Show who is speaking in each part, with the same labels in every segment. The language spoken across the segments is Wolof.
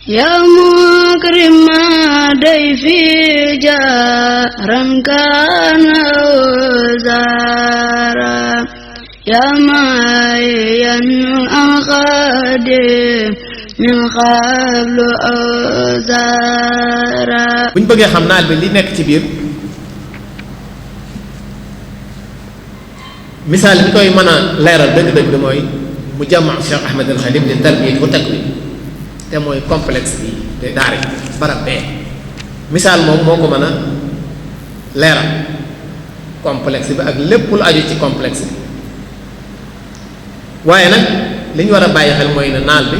Speaker 1: يا مكرم ضيفي جارا كان وزارا يا معين الأخادم من قبل أوزارا.
Speaker 2: bu ñu bëggee xam naal bi li nekk ci biir misaal bi koy mën a leeral dëgg-dëgg mooy mu jàmma Cheikh Ahmed al Khadim di tarbiya wa takwin te mooy complexe bi de daara barab bee misaal moom moo ko mën a leeral complexe bi ak lépp lu aju ci complexe bi waaye nag li ñu war a bàyyi xel mooy ne naal bi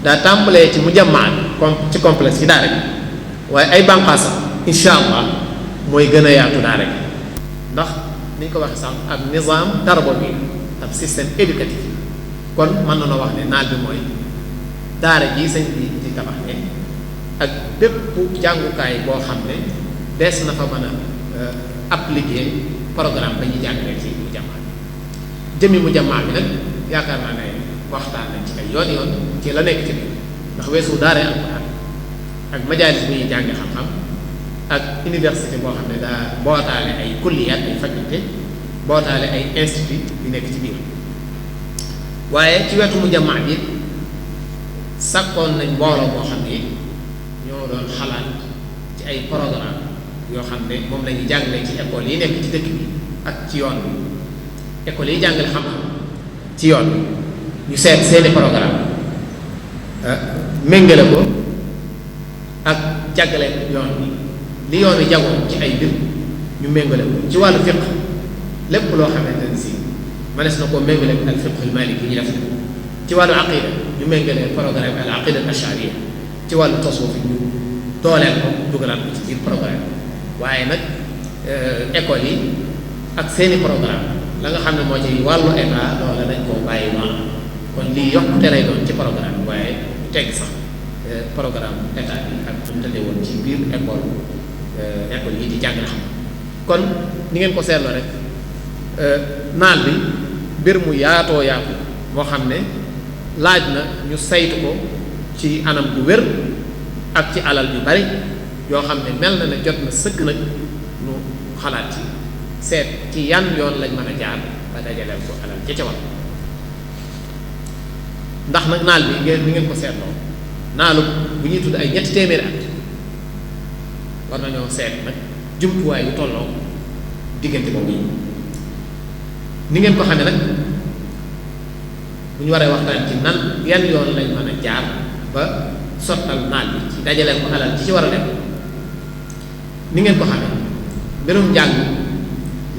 Speaker 2: daa tàmbalee ci mu jàmmaa ci complexe ci daara bi waaye ay bànqaasam insha allah mooy gën a yaatu daara bi ndax ni ñu ko waxee sax ab nizaam tarbawi ab système éducatif kon mën na wax ne naal bi mooy daara ji sëñ bi di tabax ne ak bépp jàngukaay boo xam ne des na fa mën a appliquer programme ba ñuy jàngale ci mu jàmmaa bi jëmmi mu jàmmaa bi nag yaakaar naa ne waxtaan nañ ci ay yoon ci la nekk ci biir ndax weesu daara alquran ak majaalis bu ñuy jànge xam-xam ak université boo xam ne daa bootaale ay kulliyaat ay faculté bootaale ay institut yu nekk ci biir waaye ci wetu mu jàmmaa bi sakkoon nañ mbooloo moo xam ne ñoo doon xalaat ci ay programme yoo xam ne moom la ñuy jàngale ci école yi nekk ci dëkk bi ak ci yoon bi école yi jàngale xam-xam ci yoon bi ñu seet seeni programme méngale ko ak jàggale yoon bi li yoon wi jagoon ci ay mbir ñu méngale ko ci wàllu fiqh lépp loo xamante ne si mënees na koo méngale ak fiqhul maliki yi ñu def ci wàllu aqida ñu méngale programme al aqida al ashariya ci wàllu tasawuf ñu dooleel ko dugalaat ko ci biir programme waaye nag école yi ak seeni programme la nga xam ne moo ci wàllu état loola dañ koo bàyyi noonu kon lii yokkute lay doon ci programme bi waaye du tegg sax programme état bi ak mu tëddee woon ci biir école yi di jàngale xam kon ni ngeen ko seetloo rek naal bi mbir mu yaatoo yaatu moo xam ne laaj na ñu saytu ko ci anam bu wér ak ci alal yu bari yoo xam ne mel na ne jot na sëkk nag ñu xalaat ci seet ci yan yoon lañ mën a jaar ba dajaleel ko alal ca ca war ndax nag naal bi ngeen ni ngeen ko seetloo naalu bu ñuy tudd ay ñetti téeméeri at war nañoo seet nag jumtuwaay yu tolloo diggante boobu yi ni ngeen ko xamee nag bu ñu waree waxtaan ci nan yan yoon lañ mën a jaar ba sottal naal bi ci dajaleel ko alal ci war a dem ni ngeen ko xamee mbirum njàng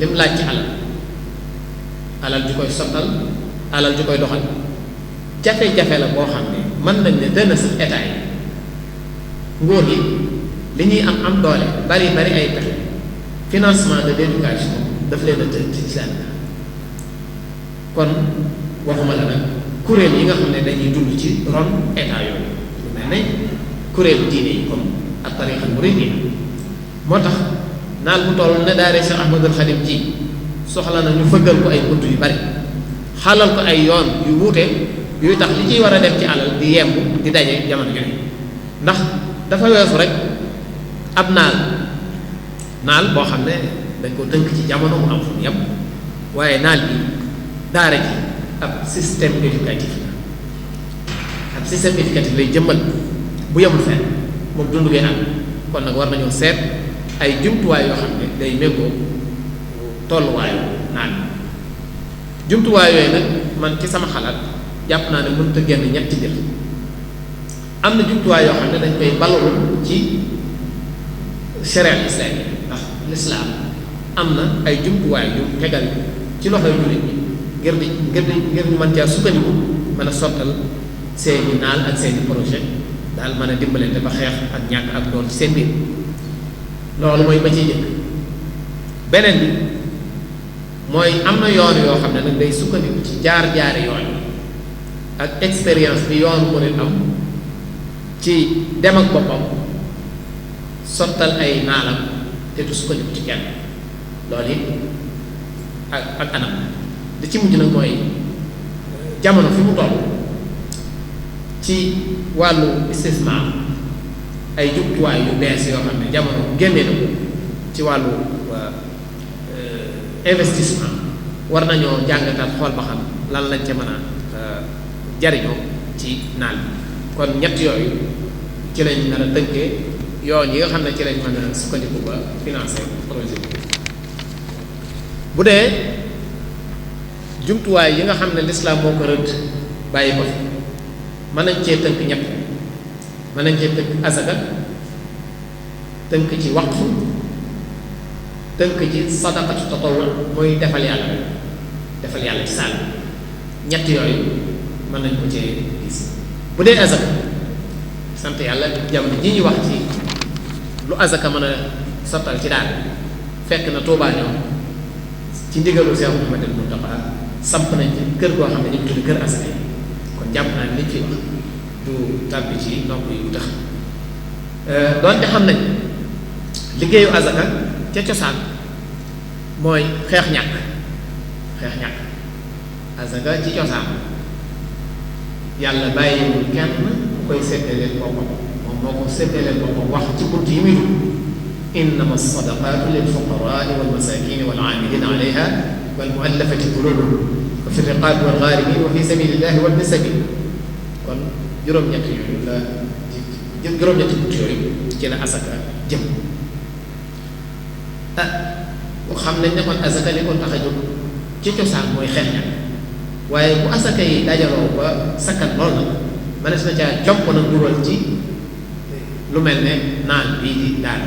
Speaker 2: lim laaj ci alal ju koy sottal alal ju koy doxal jafe-jafe la boo xam ne mën nañ ne dana sax état yi nguur yi li ñuy am doole bari ay pexe financement de l'éducation daf leen a tëj ci seen kon waxuma la nag kuréel yi nga xam ne dañuy dund ci ron état yooyu lu mel ne kuréelu diine yi comme ak tariqa muridiyya moo tax naal bu toll ne daare Cheikh Ahmadul Khadim ji soxla na ñu fëggal ko ay bunt yu bari xalal ko ay yoon yu wuute yuy tax li ciy war a dem ci alal di yemb di daje jamono jooju ndax dafa weesu rek ab naal boo xam ne dañ ko tënk ci jamono mu am fu mu yem waaye naal bi daara ji ab système éducatif la ab système éducatif lay jëmmal bu yemul fenn moom dundu gee am kon nag war nañoo seet ay jumtuwaay yoo xam ne day méngoo tolluwaayu naal bi jumtuwaay yooyu nag man ci sama xalaat jàpp naa ne mënut a génn ñetti mbir am na jumtuwaay yoo xam ne dañ koy ballul ci sharia islami ndax lislaam am na ay jumtuwaay yu tegal ci loxoy jullit ñi ngir ñu mën caa sukkandiku mën a sottal seeni naal ak seeni projet daal mën a dimbalante ba xeex ak ñàkk ak doon ci seen biir loolu mooy ba ciy jëkk beneen bi mooy am na yoon yoo xam ne nag day sukkandiku ci jaar-jaari yoon ak expérience bi yoon mu ne am ci dem ak boppam sottal ay naalam te du sukkandiku ci kenn loolu it ak anam li ci mujj nag mooy jamono fi mu toll ci wàllu istismar ay jumtuwaay yu bees yoo xam ne jamono génne na ko ci wàllu investissement war nañoo jàngataat xool ba xam lan lañ ca mën a jariñoo ci naal bi kon ñett yooyu ci lañ nar a tënkee yoon yi nga xam ne ci lañ mën a sukkandiku ba financer projet bi bu dee jumtuwaay yi nga xam ne lislaam moo ko rëdd bàyyi ko fi mën nañ cee tënk ñett mën nañ cee tënk asaka tënk ci waqfu tënk ci sadaqatu tatawwu mooy defal yàlla ci sàll ñett yooyu mën nañ ko cee gis bu dee asaka sant yàlla jamono ji ñuy wax ci lu asaka mën a sottal ci daal fekk na Tuubaa ñoom ci ndigalu Seex Muhammadul Muntaqa samp nañ ci kër goo xam ne ñu ngi tudd kër asaka yi kon jàpp naa ne liñ fi wax du tàbbi ci nopp yu tax doonte xam nañ liggéeyu asaka ca cosaan mooy xeex ñàkk asaka ci cosaan yàlla bàyyiwul kenn ku koy séddaleel boppam moom moo ko séddaleel boppam wax ci bunt yi muy dugg innama sadaqatu lil fuqaraai wal masakini wal aamilina alayha wal muallafati qulubuhum wa fi riqaabi wal ghaarimin wa fi sabilillahi wa ibni sabil kon juróom-ñetti yooyu la juróom-ñetti bunt yooyu ci la asaka jëm xam nañ ne kon asaka li ko tax a jóg ci cosaan mooy xeex ñàkk waaye bu asaka yi dajaloo ba sakkan lool nag mënees na caa jomp nag dugal ci lu mel ne naan bii di daal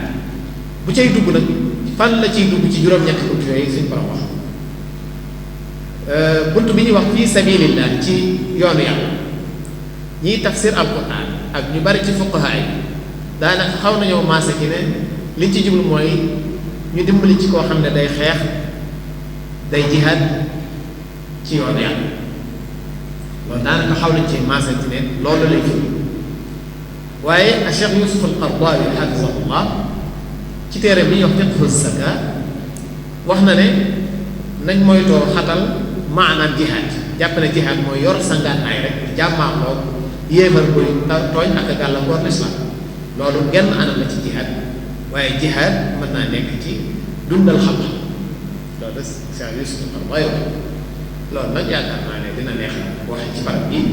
Speaker 2: bu cay dugg nag fan la ciy dugg ci juróom-ñetti bunt yooyu suñ borom wax bunt bi ñuy wax fii sabilillah ci yoonu yàlla ñiy tafsir alquran ak ñu bari ci fuqaha yi daanaka xaw nañoo maase ci ne liñ ci jublu mooy ñu dimbali ci koo xam ne day xeex day jihaad ci yoonu yàlla loolu daanaka xaw nañ ci maase ci ne loolu lay fi waaye a Cheikh Yusuf al-Qaradawi hafizahullah ci téere bi ñuy wax fiqhu zaka wax na ne nañ moytoo xatal maanaam jihaad jàpp ne jihaad mooy yor sa ngànnaay rek jàmmaarloo yéefar buy tooñ ak gàllankoor lislaam loolu genn anam la ci jihaad waaye jihaad mën naa nekk ci dundal xam-xam loolu Cheikh Yusuf al-Qaradawi loolu nag yaakaar naa ne dina neex waxe ci barab bii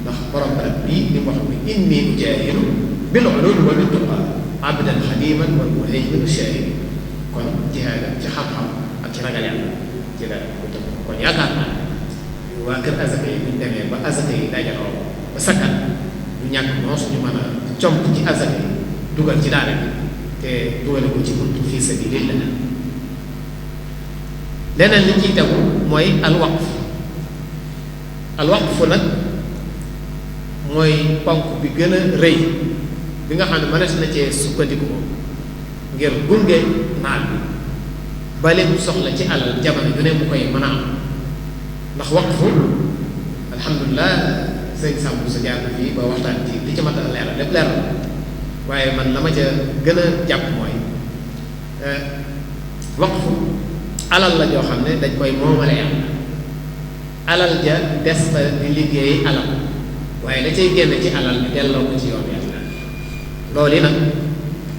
Speaker 2: ndax borom barab bii li mu wax ni inni ujaahidu bil ulumi wa bit tuqa abdan xadiman wal muhayminu shahid kon jihaad ci xam-xam ak ci ragal yàlla ci la ko tënk kon yaakaar naa waa kër azaka yi buñ demee ba azaka yi dajaloo ba sakkan du ñàkk noonu suñu mën a comp ci azaka yi dugal ci daara bi te dugale ko ci buntu fii sabilillah leneen li ciy tegu mooy alwaqf nag mooy ponk bi gën a rëy bi nga xam ne mënees na cee sukkandiku moom ngir gunge naal bi ba leen soxla ci alal jamono ju ne mu koy mën a am ndax waqfu alhamdulilah sëñ Samb sa jaar na fii ba waxtaan ci li ci mat a leeral lépp leeral waaye man la ma ca gën a jàpp mooy waqfu alal la joo xam ne dañ koy moomale yàlla alal ja des fa di liggéey alal waaye da cay génn ci alal bi delloo ko ci yoon yàlla loolu yi nag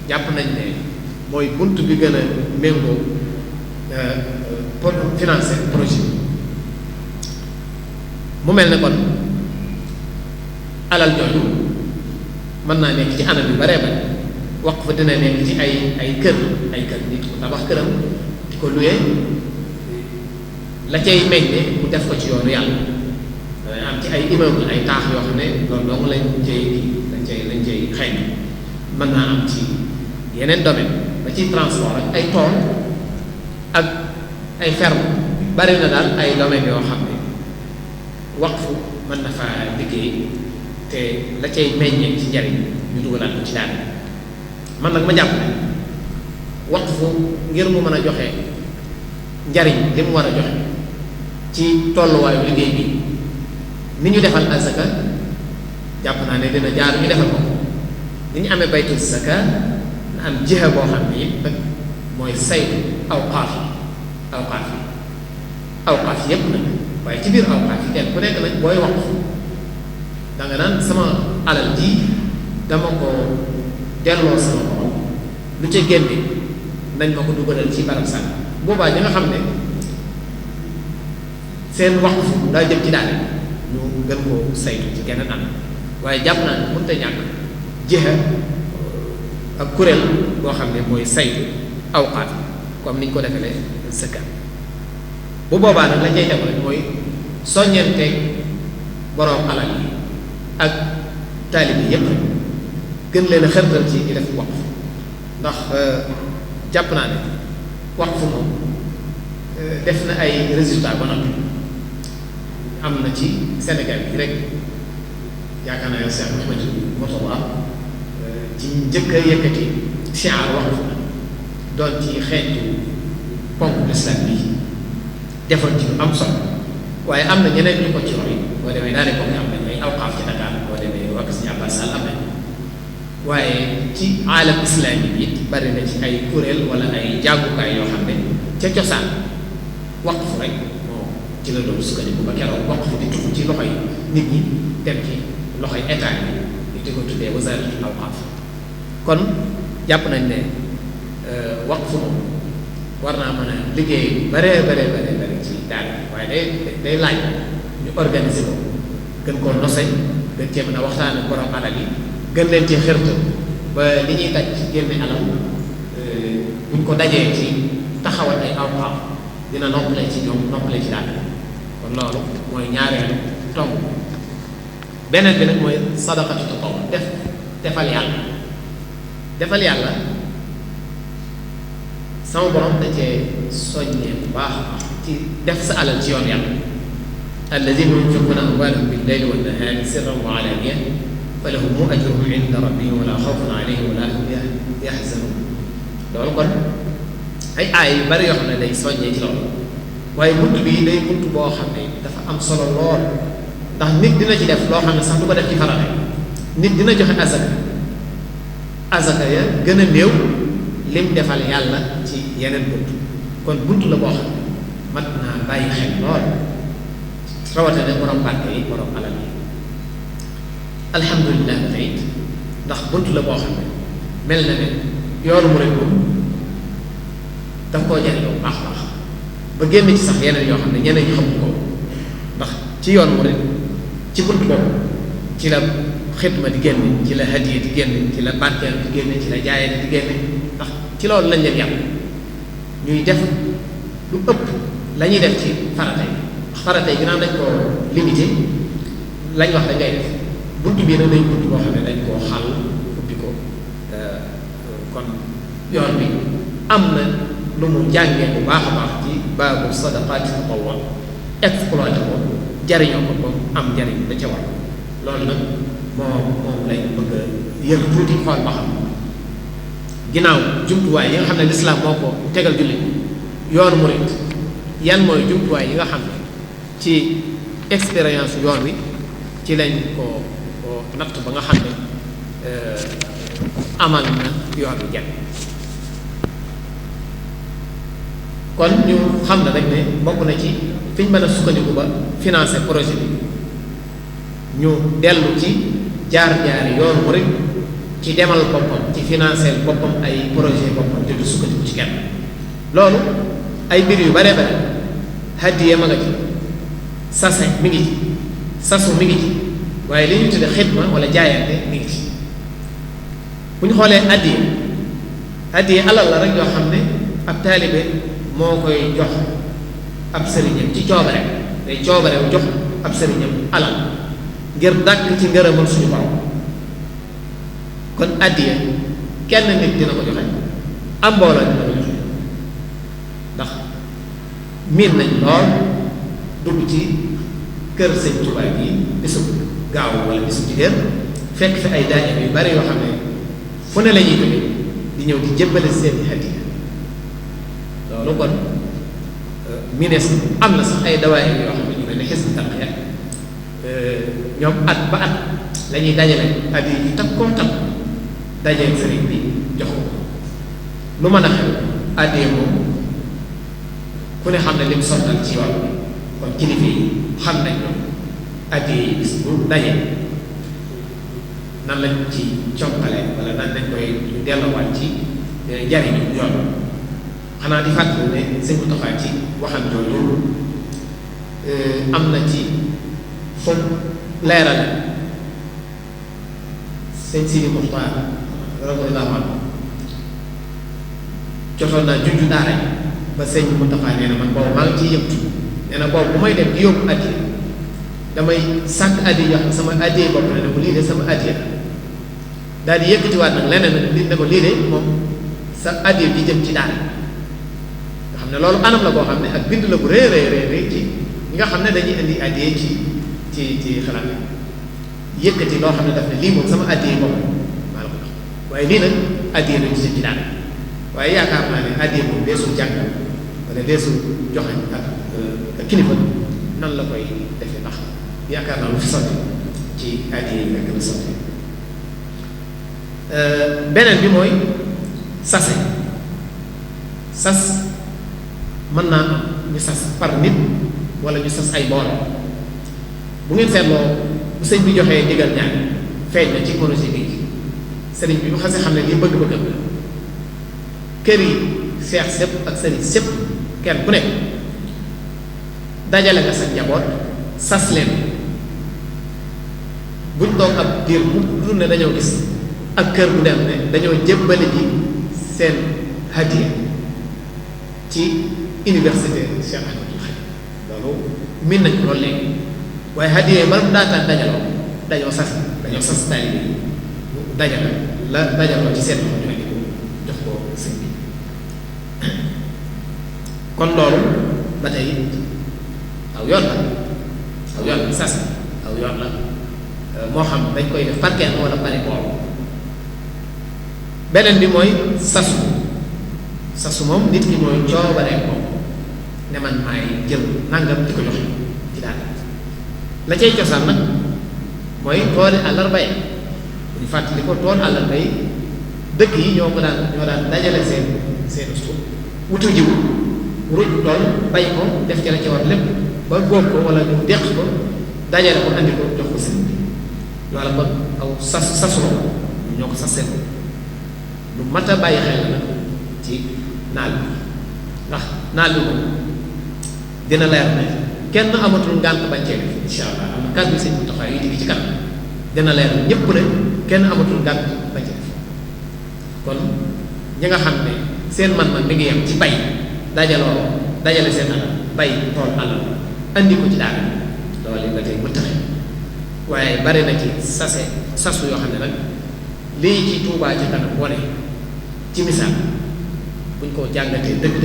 Speaker 2: jàpp nañ ne mooy bunt bi gën a méngoo pour financer projet mu mel ne kon alal jooju mën naa nekk ci anam yu baree bare waqf fa dina nekk ci ay kër nit ku tabax këram di ko luye la cay meññe mu def ko ci yoonu yàlla dana am ci ay immeuble ay taax yoo xam ne loolu dong lañ cay xëy na mën naa am ci yeneen domaine ba ci transport ak ay tool ak ay ferme bari na daal ay domaines yoo xam ne waqfu mën na faa liggéey te la cay meññee ci njariñ ñu dugalaat ko ci daal man nag ma jàpp ne waqfu ngir mu mën a joxe njariñ li mu war a joxe ci tolluwaayu liggéey bi ni ñu defal azaka jàpp naa ne dina jaar ñu defal ko ni ñu amee baytul zaka na am jiha boo xam ne it mooy saytu awqaaf yépp nag waaye ci biir awqaaf yi kenn ku nekk nag booy waqf danga naan sama alal ji dama ko delloo sama borom lu ca génne nañ ma ko dugalal ci barab sànni boobaa ñi nga xam ne seen waxtu daa jëm ci daal ñu gën koo saytu ci geneen am waaye jàpp naa ne mënut a ñàkk jiha ak kuréel boo xam ne mooy saytu awqaat comme niñ ko defalee sëkkat bu boobaa nag la cay tegu rek mooy soññeenteeg boroom alal yi ak taalib yi yépp gën leen a xërtal ci di def waqf ndax jàpp naa ne waqf moom def na ay résultats ba noppi am na ci Sénégal bi rek yaakaar naa yow Cheikh Mouhamed Mourtada ci njëkk a yëkkati siyaar waqf doon ci xeetu ponk l'islam bi defoon ci lu am solo waaye am na ñeneen ñu ko ci roy boo demee daane ko am nañ ay awqaaf ci Dakar boo demee wax si Abbas Sall am nañ waaye ci aalam islami bi it bari na ci ay kuréel wala ay jàngukaay yoo xam ne ca cosaan waqf rek moo ci la doon sukkandiku ba keroog waqf di tuxu ci loxoy nit ñi dem ci loxoy état yi ñu di ko tuddee wasaaratul awqaaf kon jàpp nañ ne waqf moom war naa mën a liggéey bare ci daal waaye day laaj ñu organiser ko gën koo nose gën cee mën a waxtaan ak borom alal yi gën leen ci xërta ba li ñuy daj ci génne alal buñ ko dajee ci taxawal ay awqaaf dina noppale ci ñoom noppale ci daal kon loolu mooy ñaareelu tomb beneen bi nag mooy sadaqatu tatawwu defal yàlla sama borom da cee soññee bu baax a baax ci def sa alal ci yoon yàlla alladina yunfiquna amwalahum bil-layli wan-nahari sirran wa alaniyatan falahum ajruhum inda rabbihim wala xawfun alayhim wala hum yaxzanun loolu kon ay aay yu bari yoo xam ne day soññee ci loolu waaye bunt bi day bunt boo xam ne dafa am solo lool ndax nit dina ci def loo xam ne sax du ko def ci farata nit dina joxe azaka ya gën a néew lim defal yàlla ci yeneen bunt kon bunt la boo xam ne mat naa bàyyi xel lool rawatina borom barke yi borom alal yi alhamdulilah tey ndax bunt la boo xam ne mel na ne yoonu mu rek moom daf koo jariñoo bu baax baax ba génn ci sax yeneen yoo xam ne ñeneen ñi xamuñ ko ndax ci yoon mu rek ci bunt boobu ci la xidma di génn ci la hadiya di génn ci la barkeel di génn ci la jaayee di génn ndax ci loolu lañ leen yàlla ñuy def lu ëpp la ñuy def ci farata yi farata yi ginnaaw dañ koo limité lañ wax dañ ngay def bunt bii nag nañ bunt boo xam ne dañ koo xàll ubbi ko kon yoon bi am na lu mu jàngee bu baax a baax ci baabu sadaqaati tatawwu exploité ko jariñoo ko ba am njariñ da ca war loolu nag moom lañ bëgg a yëg tuuti xool ba xam ginnaaw jumtuwaay yi nga xam ne lislaam moo ko tegal jullit yoonu murit yan mooy jumtuwaay yi nga xam ne ci expérience yoon wi ci lañ ko natt ba nga xam ne amal na yoon wi jàng kon ñu xam ne rek ne bokk na ci fi ñu mën a sukkandiku ba financer projet bi ñu dellu ci jaar-jaari yoonu murit ci demal boppam ci financer boppam ay projet boppam te du sukkandiku ci kenn loolu ay mbir yu bare bare hadiya ma nga ci sase mi ngi ci sasu mi ngi ci waaye li ñu tudde xidma wala jaayante mi ngi ci bu ñu xoolee hadiya alal la rek yoo xam ne ab taalibe moo koy jox ab sëriñam ci coobare day coobarew jox ab sëriñam alal ngir dàkk ci ngërëmal suñu borom kon addiya kenn nit dina ko joxe am mbooloo dina ko joxe ndax miin nañ lool dugg ci kër sëñ Tuubaa yi bisu gaaw wala bisu jigéen fekk fi ay daayira yu bari yoo xam ne fu ne la ñuy jóge di ñëw di jébbale seeni hadiya loolu kon minees am na sax ay dawaayir yoo xam ne ñu mel ne Hizbut Tarqiyyah ñoom at ba at la ñuy dajale hadiya yi takkoon takk dajale sëriñ bi jox ko lu mën a xew hadiya moom ku ne xam ne lim sottal ci yoon bi kon kilifa yi xam nañ ñoom hadiya yi bis bu daje nan lañ ci compale wala nan lañ koy delloowaat ci jariñu yoon xanaa di fàttali ne sëñ Mountakha ci waxam jooju am na ci foog leeral sëñ Sidi Muxtaar radiyallaahu anhu jotoon naa junj daara yi ba sëñ Mountakha nee na man boobu maa ngi ciy yëngatu nee na boobu bu may dem di yóbbu addiya damay sàkk addiya yoo xam sama addiya bopp ne ko lii de sama addiya daal di yëkkatiwaat nag leneen nag li ne ko lii de moom sa addiya bi jëm ci daara nga xam ne loolu anam la boo xam ne ak bind la bu rëy rëy ci ñi nga xam ne dañuy indi addiya ci xalaat yëkkati loo xam ne daf ne lii moom sama addiya bopp maa la ko jox waaye lii nag addiya la ci jëm ci daara waaye yaakaar naa ne addiya moom deesul jàng wala deesul joxe ak kilifa nan la koy defee ndax yaakaar naa lu fi sotti ci addiya yi nekk na sotti beneen bi mooy sas mën naa am ñu sas par nit wala ñu sas ay bool bu ngeen seetloo bu sëñ bi joxee digal ñaar feeñ na ci projet bi sëriñ bi bu xasee xam ne lii bëgg-bëggam la kër yi seex sépp ak sëriñ sépp kenn ku nekk dajale nga sa njaboot sas leen buñ toog ab diir mu dul ne dañoo gis ak kër bu dem ne dañoo jébbali ji seen hadiya ci université Cheikh Ahmadou Khadim loolu min nañ ko loolu léegi waaye hadiya yi ba mu daataan dajaloo dañoo sas taalibe yi dajale la dajaloo ci seen loxo ñu jox ko sëñ bi kon loolu ba tey aw yoon la sas aw yoon la moo xam dañ koy def par kenn wala pare boobu beneen bi mooy sasu moom nit ki mooy coobaree moom ne man maay jël nangam di ko joxe ci daal la cay cosaan nag mooy tooli àllarba yi bu ñu fàttali ko tool àllarba yi dëkk yi ñoo daan dajale seen suuf wutu jiwu ruuj tool bay ko def ci la ci war lépp ba góob ko wala ñu deq ko dajale ko andi ko jox ko seen bi loola kon aw sasu ñoo ko sasee ko lu mat a bàyyi xel la ci naal bi ndax naal bi moom dina leer ne kenn amatul ngànt bañ cee def incha allah am na kàddu sëñ Mountakha yi digg ci kanam dina leer ñëpp ne kenn amatul ngànt bañ cee def kon ñi nga xam ne seen man-man mi ngi yem ci bay dajale seen alal bay tool alal andi ko ci daara loolu ba tey mu taxe waaye bari na ci sasu yoo xam ne nag lii ci Tuubaa ci kanam wane ci misaal buñ ko jàngatee dëgg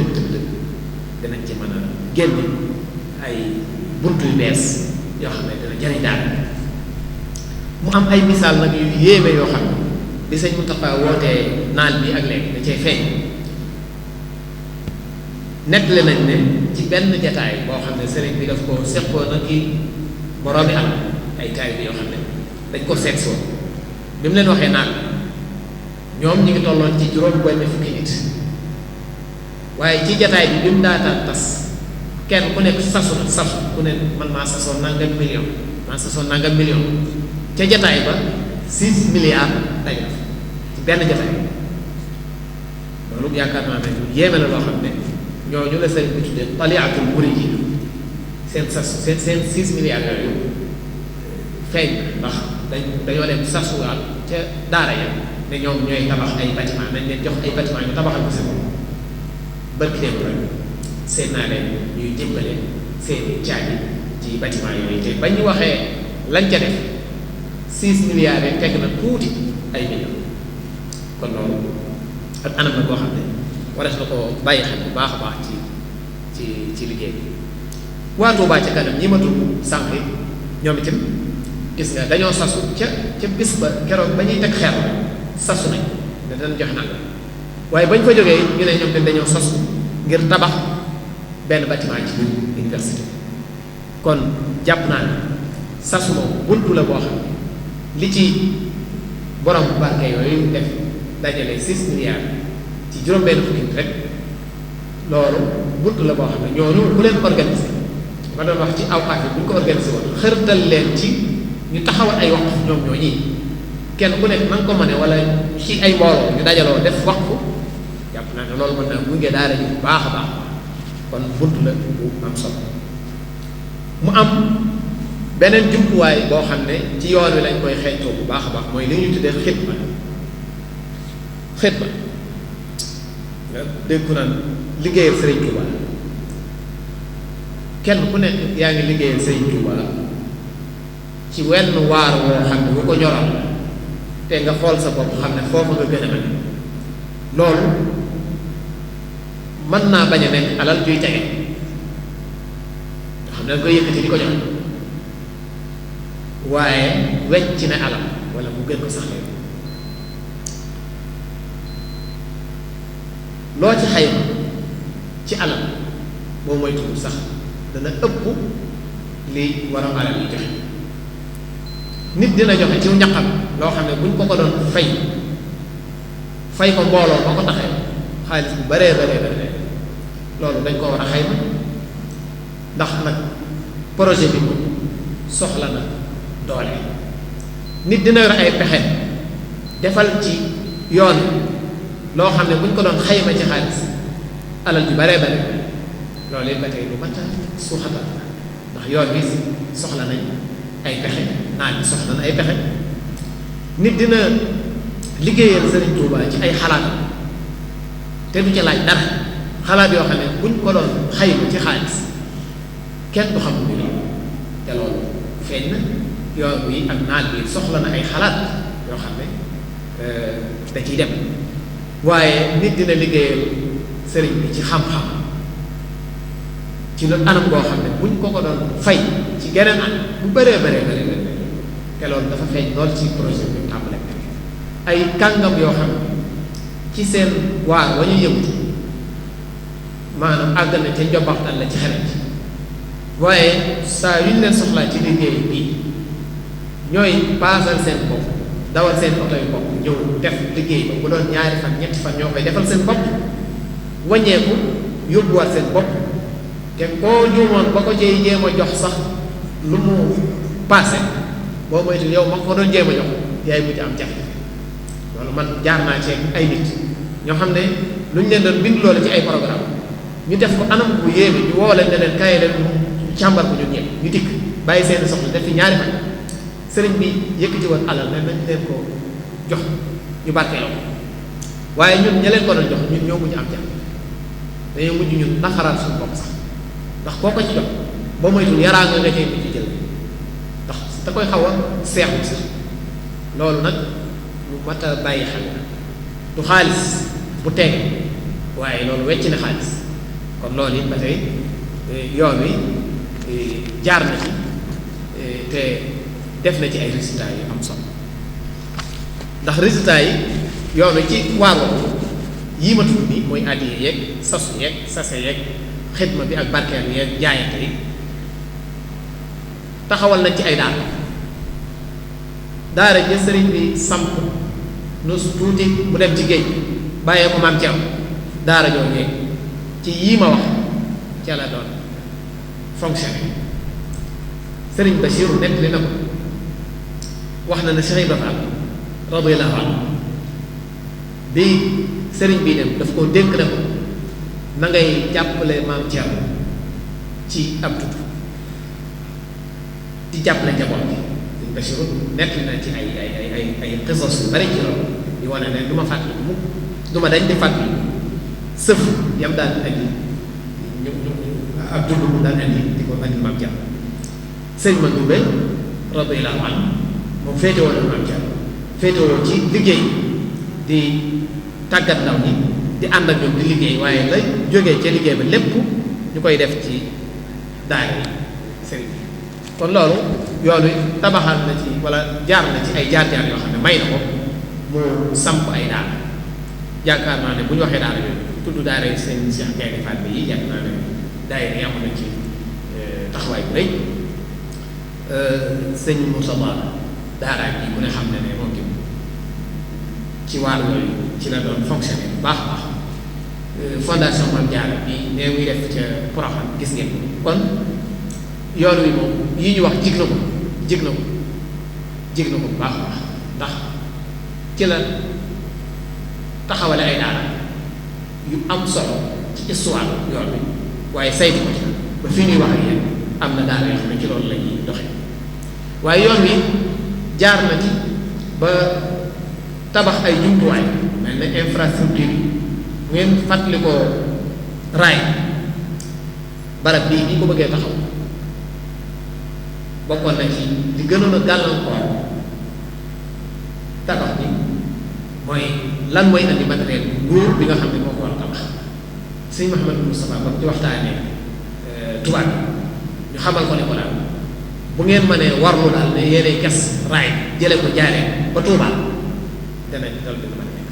Speaker 2: dinañ ci mën a génne ay buntu yu bees yoo xam ne dina jariñ daal mu am ay misaal nag yu yéeme yoo xam ne bi sëñ Mountakha wootee naal bi ak léegi da cee feeñ nettali nañ ne ci benn jataay boo xam ne sëriñ bi daf ko seqoon ak ki boroomi am ay taalibe bi yoo xam ne dañ ko seet soo bi mu leen waxee naal ñoom ñu ngi tolloon ci juróom benn fukki nit waaye ci jataay bi mu daataan tas kenn ku nekk sasu ku ne man maa sasoon nangam million ca jataay ba 6 milliards daj na ci benn jataay loolu yaakaar naa ne yéeme la loo xam ne ñooñu la sëriñ bi tuddee taliatul muridi seen 6 milliards yooyu feeñ ndax dañoo dem sasuwaal ca daara ya ne ñoom ñooy tabax ay bâtiment nañ leen jox ay bâtiment ñu tabaxal ko seen barki dem rek seen naa leen ñuy jëmbale seeni caabi ci bâtiment yooyu te bañ ñu waxee lañ ca def 6 milliards yi teg na tuuti ay millions kon loolu ak anam na koo xam ne warees na ko bàyyi xel bu baax a baax ci liggéey bi waa Tuubaa ca kanam ñi ma tudd sànq ñoom itam gis nga dañoo sasu ca bis ba keroog ba ñuy teg xeer sasu nañ ne danañ joxe nag waaye bañ fa jógee ñu ne ñoom dañoo sasu ngir tabax benn bâtiment ci biir université kon jàpp naa ne sasu moom buntu la boo xam ne li ci borom barke yooyu def dajale 6 milliards ci juróom-benn fukki nit rek loolu buntu la boo xam ne ñooñu ku leen organisé ma doon wax ci awqaaf yi bu ñu ko organisé woon xërtal leen ci ñu taxawal ay waxtu ñoom ñoo ñii kenn ku nekk na nga ko mëne wala ci ay mbooloo ñu dajaloo def waqfu jàpp naa ne loolu mën naa gunge daara ji bu baax a baax kon bunt la bu am solo mu am beneen jumtuwaay boo xam ne ci yoon wi lañ koy xeeñtoo bu baax a baax mooy li ñu tuddee xidma nga dégg ku naan liggéeyal Sëriñ Tuuba kenn ku nekk yaa ngi liggéeyal Sëriñ Tuuba ci wenn waar woo xam ne bu ko ñoral te nga xool sa bopp xam ne foofu nga gën a mel loolu mën naa bañ a nekk alal juy tege nga xam ne nga koy yëkkati di ko jox waaye wecc na alal wala mu gën ko sax loo ci xayma ci alal boo moytuwul sax dana ëpp li waroon alal yi joxe nit dina joxe ci ñaqam loo xam ne buñ ko doon fay ko mbooloo ba ko taxee xaalis bu baree loolu dañ ko war a xayma ndax nag projet bi moom soxla na doole nit dina yor ay pexe defal ci yoon loo xam ne buñ ko doon xayma ci xaalis alal ju baree loolu it ba tey lu mat a suuxatal ndax yoon wi soxla nañ ay pexe naaj bi soxla na ay pexe nit dina liggéeyal Sëriñ Tuubaa ci ay xalaat te du ca laaj dara xalaat yoo xam ne buñ ko doon xayma ci xaalis kenn du xam ni loolu te loolu feeñ na yoon wi ak naaj bi soxla na ay xalaat yoo xam ne da ciy dem waaye nit dina liggéeyal sëriñ bi ci xam-xam ci lu anam goo xam ne buñ ko doon fay ci geneen at bu bëree te loolu dafa feeñ lool ci projet bi tàmbale ay kàngam yoo xam ne ci seen waar wa ñu yëngu maanaam àgg na ca njobbaxtal la ci xereñ waaye saa yu ñu leen soxlaa ci liggéey bii ñooy paasal seen bopp dawal seen oto yu bopp ñëw def liggéey ba bu doon ñaari fan ñetti fan ñoo koy defal seen bopp wàññeeku yóbbuwaat seen bopp te koo juumoon ba ko cay jéem a jox sax lu mu paase boo moytu yow ma ko doon jéem a jox yaay mujj am jafe loolu man jaar naa ci ay nit ñoo xam ne lu ñu leen doon bind loolu ci ay programme ñu def ko anam bu yéeme ñu woo leen ne leen kaye leen càmbar ko ñun ñëpp ñu dikk bàyyi seen soxla def fi ñaari fan sëriñ bi yëkkati woon alal ne nañ leen ko jox ñu barkeeloo ko waaye ñun ña leen ko doon jox ñun ñoo mujj am jafe dañoo mujj ñun naxaraat suñu bopp sax ndax koo ko ci jox boo moytul yaraa nga cay mujj jël ndax da koy xaw a seexlu sax loolu nag lu mat a bàyyi xel du xaalis bu teg waaye loolu wecc na xaalis kon loolu it ba tey yoon wi jaar na ci te def na ci ay résultats yu am solo ndax résultats yi yoon wi ci waar woowu yii ma tudd nii mooy addiye yeeg sasu yeeg sase yeeg xidma bi ak barkeel yeeg jaayante yi taxawal nañ ci ay daara ja sëriñ bi samp nu tuuti mu dem ci géej bàyyee ko maam Ceew daara joojee ci yii ma wax ca la doon fonctionné sëriñ Basiiru nekk li na ko wax na ne Cheikh Ibra Fall radiyallahu anhu bi sëriñ bii dem daf koo dénk ne ko na ngay jàppale maam Ceew ci am tudd di jàppale njaboot bi sëriñ Basiiru nekk na ci ay xisas yu bari ci loolu di wane ne du ma fàttali mukk du ma dañ di fàttali sëf yam daan andi ñu ab dund mu daan andi di ko andi maam Ceew sëriñ ma Ndumbe radiyallahu anhu moom féetewoo na maam Ceew féetewoo ci liggéey di tàggat ndaw ñi di ànd ak ñoom di liggéey waaye la jógee ca liggéey ba lépp ñu koy def ci daara yi sëriñ bi kon loolu yoonu tabaxal na ci wala jaar na ci ay jaar-jaar yoo xam ne may na ko mu samp ay daara yaakaar naa ne bu ñu waxee daara yooyu tudd daara yi seen Cheikh Gaïndé Fatma yi yaakaar naa ne daayira yi am na ci taxawaay bu rëy sëñ Moussa Ba daara bi ku ne xam ne ne moom ci wàllu yooyu ci la doon fonctionné bu baax a baax fondation Mame Diarra bi ne muy def ca Porokhane gis ngeen kon yoon wi moom yi ñu wax jig na ko bu baax a baax ndax ci la taxawale ay daara yu am solo ci histoire yoon bi waaye saytu ko ci ba fii ñuy wax ak yéen am na daara yoo xam ne ci loolu la ñuy doxe waaye yoon wi jaar na ci ba tabax ay jumtuwaay mel ne infrastructure yi bu ngeen fàttali ko raay barab bii bi ko bëggee taxaw bokkoon na ci di gënoon a gàllankoor tabax bi mooy lan mooy andi matériel nguur bi nga xam ne moo ko war a tabax sëñ Mouhamadou Moustapha ba ci waxtaanee tubaab bi ñu xamal ko ne ko daal bu ngeen mënee warlu daal ne yéenay gas raay jële ko jaaree ba Touba danañ dal dina mën a nekk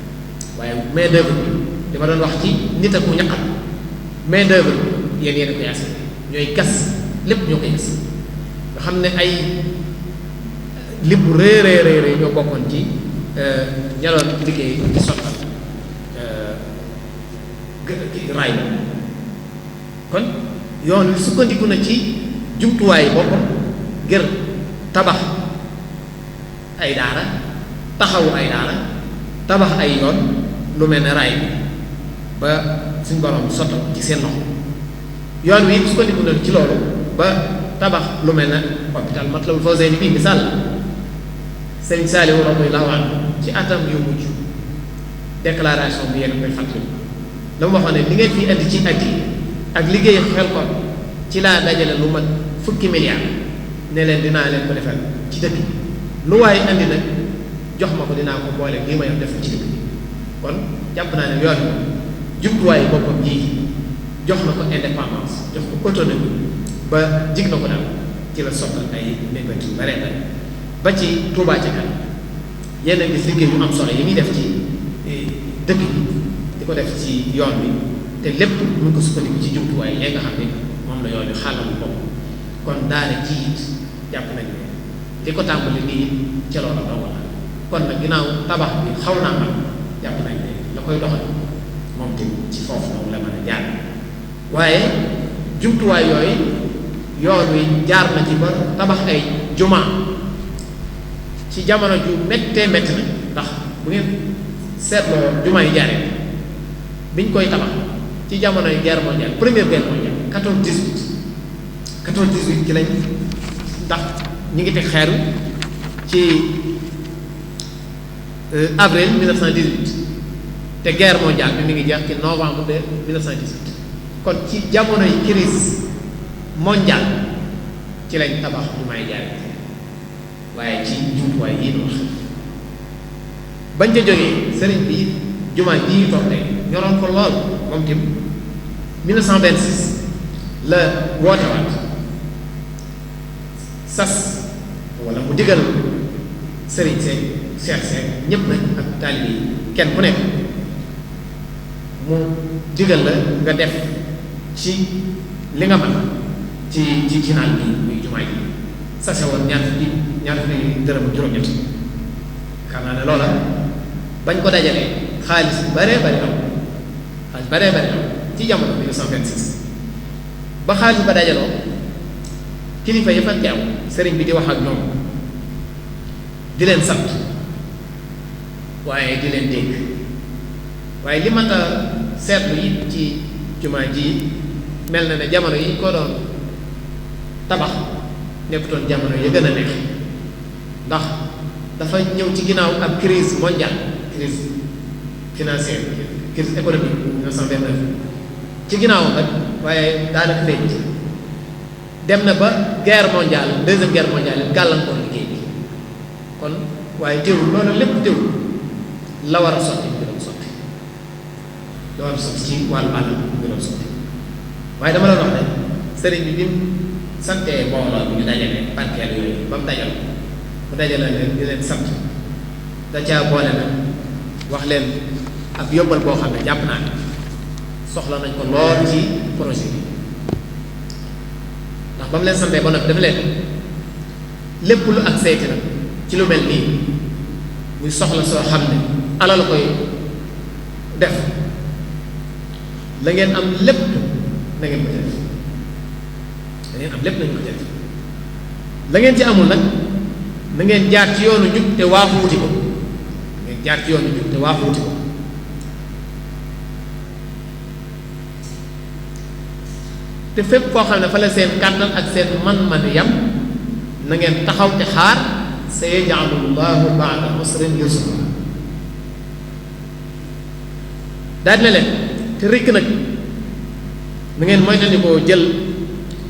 Speaker 2: waaye main d'œuvre bi li ma doon wax ci nit ak ku ñaqal main d'œuvre bi yéen ko yaas ñooy gas lépp ñoo koy gas nga xam ne ay lim bu rëy ñoo bokkoon ci ñaloon liggéey ci sottal raay bi kon yoon wi sukkandiku na ci jumtuwaay boppam ngir tabax ay daara taxawu ay daara tabax ay yoon lu mel ne raay bi ba suñ borom sottal ci seen loxo yoon wi sukkandiku na ci loolu ba tabax lu mel ne hôpital Matlabul Fawzayni bii misaal la Sëriñ Saaliwu radiyallaahu anhu ci atam yu mujj déclaration bi yéen koy fàttali la mu waxoon ne li ngeen fi indi ci at yi ak liggéey xel ko ci laa dajale lu mat fukki milliards ne leen dinaa leen ko defal ci dëkk bi lu waaye andi nag jox ma ko dinaa ko boole lii ma yor def ci dëkk bi kon jàpp naa ne yoon jumtuwaayu boppam ji jox na ko indépendance jox ko autonomie ba jig na ko daal ci la sottal ay mébét yu bare bare ba ci Touba ca kanam yenn gis liggéey yu am solo yi muy def ci dëkk bi di ko def ci yoon bi te lépp mu ngi ko sukkandiku ci jumtuwaay yi nga xam ne moom la yoon wi xaaral bopp kon daara ji it jàpp nañ ne li ko tàmbali nii ca loola dong la kon nag ginnaaw tabax bi xaw naa am jàpp nañ ne la koy doxal moom tamit ci foofu moom la mën a jaar waaye jumtuwaay yooyu yoon wi jaar na ci ba tabax ay jumaa ci jamono ju méttee métti na ndax bu ngeen seetloo jumaa yi jaaree biñ koy tabax ci jamonoy guerre mondiale première guerre mondiale 14-18 ci lañ ndax ñi ngi teg xeeru ci avril 1918 te guerre mondiale bi mi ngi jeex ci novembre de 1918 kon ci jamonoy crise mondiale ci lañ tabax jumaa yi jaaree waaye ci jumtuwaay yi ñu wax bañ ca jógee sëriñ bi jumaa ji ñu toog tey ñoroon ko lool moom tim 1926 la woote waat sas wala mu digal sëriñ seex ñëpp nag ak taalibe yi kenn ku nekk mu digal la nga def ci li nga mën ci naal bi muy jumaa ji sase woon ñaar fukki dërëm ak juróom-ñett xam naa ne loola bañ ko dajalee xaalis baree bari am ci jamono 1926 ba xaalis ba dajaloo kilifa yi fa teew sëriñ bi di wax ak ñoom di leen sant waaye di leen dégg waaye li mat a seetlu it ci jumaa ji mel na ne jamono yi ko doon tabax nekkutoon jamono yi gën a neex ndax dafa ñëw ci ginnaaw ab crise mondiale crise financière crise économique 1929 ci ginnaawam nag waaye daanaka feeñ dem na ba guerre mondiale deuxième guerre mondiale gàllankoor liggéey bi kon waaye teewul loolu lépp teewul la war a sotti bi doon sotti la war a sotti ci wàllu àll bi doon sotti waaye dama la wax ne sëriñ bi mu santee mbooloo bi ñu dajale barkeel yooyu ba mu dajal mu dajale leen di leen sant da caa boole nag wax leen ab yóbbal boo xam ne jàpp naa ne soxla nañ ko lool ci projet bi ndax ba mu leen santee ba nag dafa leen lépp lu ak seeti nag ci lu mel nii muy soxla soo xam ne alal koy def la ngeen am lépp na ngeen ko def da ngeen am lépp nañu ko def la ngeen ci amul nag na ngeen jaar ci yoonu njub te waaxu wuti ko ngeen jaar ci yoon bi te waaxuuti ko te fépp koo xam ne fa la seen kàttan ak seen man-man yam na ngeen taxaw te xaar sayaj'alu llahu ba'da usrin yusra daal na leen te rikk nag na ngeen moytandikoo jël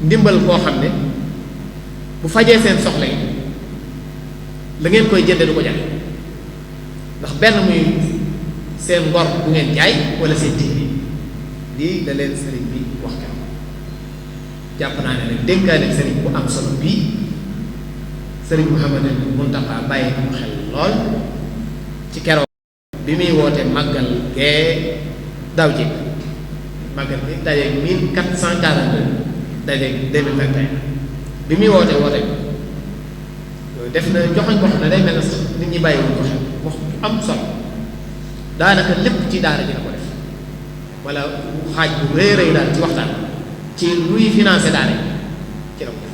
Speaker 2: ndimbal koo xam ne bu fajee seen soxla yi la ngeen koy jënde du ko jaay ndax benn muy seen ngor bu ngeen jaay wala seen diine lii da leen sëriñ bi wax ka jàpp naa ne nag dénkaane sëriñ bu am solo bii sëriñ Mouhamadou Mountakha bàyyi mu xel lool ci keroog bi muy woote màggal gee daaw ji màggal bi dajeeg 1442 dajeeg 2021 bi muy woote def na joxoñ boo xam ne day mel na sax nit ñi bàyyi wuñ ko xel wax am solo daanaka lépp ci daara ji la ko def wala xaaj bu rëy rëy daal ci waxtaan ci luy financé daara ci la ko def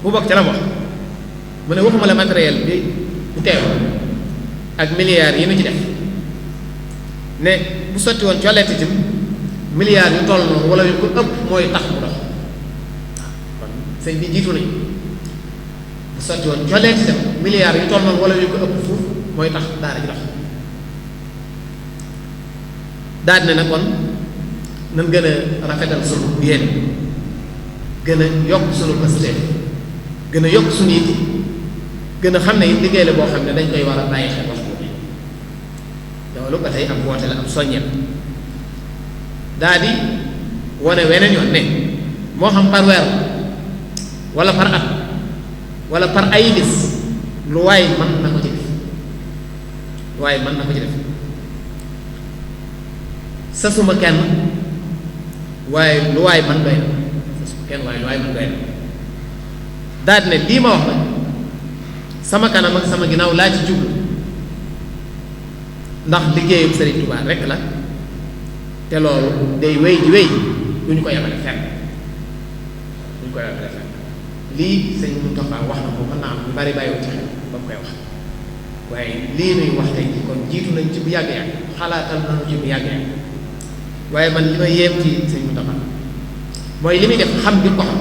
Speaker 2: mu bokk ca la wax mu ne waxuma la matériel bi bu teew ak milliards yi nu ci def ne bu sotti woon colleet itam milliards yu toll noonu wala yu ko ëpp mooy tax mu dox kon sëñ bi jiitu nañu bu sotti woon colleet itam milliards yu toll noonu wala yu ko ëpp fuuf mooy tax daara ji dox daal ne na kon nan gën a rafetal sunu yéene gën a yokk sunu pasteef gën a yokk sunu it gën a xam ne it liggéey la boo xam ne dañ koy war a bàyyi xel wax boobu loolu ba tey am woote la am soññeel daa di wane weneen yoon ne moo xam par weer wala par at wala par ay bis lu waay mën na ko ci def lu waay mën na ko ci def sasuma kenn waaye lu waay man doy na sasuma kenn waaye lu waay man doy na daa di ne lii ma wax nag sama kanam ak sama ginnaaw laa ci jublu ndax liggéeyu Sëriñ Tuubaa rekk la te loolu day wéy di wéy du ñu ko yemale fenn du ñu ko yemale fenn lii sëñ Mountakha wax na ko mën naa am ñu bari bàyyiwu ci xel ba mu koy wax waaye lii nuy wax tey kon jiitu nañ ci bu yàgg-yàgg xalaatal nañu ci bu yàgg-yàgg waaye man li ma yéem ci sëñ Mountakha mooy li muy def xam bi ko xam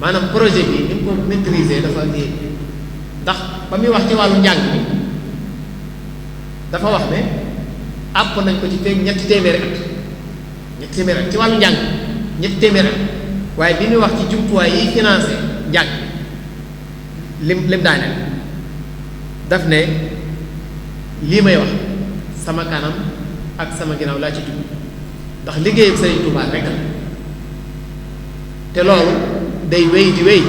Speaker 2: maanaam projet bi ni mu ko maîtriser dafa yéeg ndax ba muy wax ci wàllu njàng bi dafa wax ne àpp nañ ko ci feeg ñetti téeméeri at ci wàllu njàng ñetti téeméeri at waaye bi muy wax ci jumtuwaay yi financé njàng lim daaneel daf ne lii may wax sama kanam ak sama ginnaaw laa ci jub ndax liggéeyu Sëriñ Tuubaa rekk la te loolu day wéy di wéy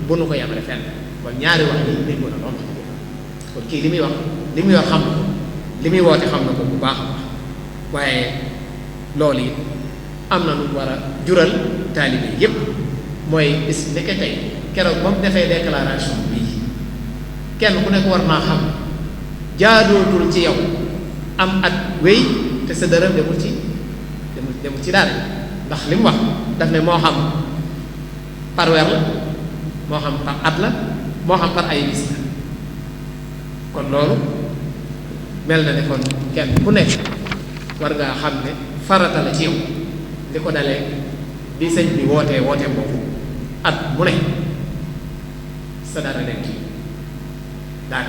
Speaker 2: bu nu ko yemale fenn kon ñaari wax yi day mën a doon kon kii li muy wax li muy wax xam na ko li muy woote xam na ko bu baax a baax waaye loolu it am na lu war a jural taalibe yépp mooy bis nekke tey keroog ba mu defee déclaration bii kenn ku nekk war naa xam jaadootul ci yow am at wéy te sa dërëm demul ci daara ndax li mu wax daf ne moo xam par weer la moo xam par at la moo xam par ay bis la kon loolu mel na ne kon kenn ku nekk war ngaa xam ne farata la ci yow li ko dalee bi sëñ bi wootee boobu at mu ne sa dara nekk daal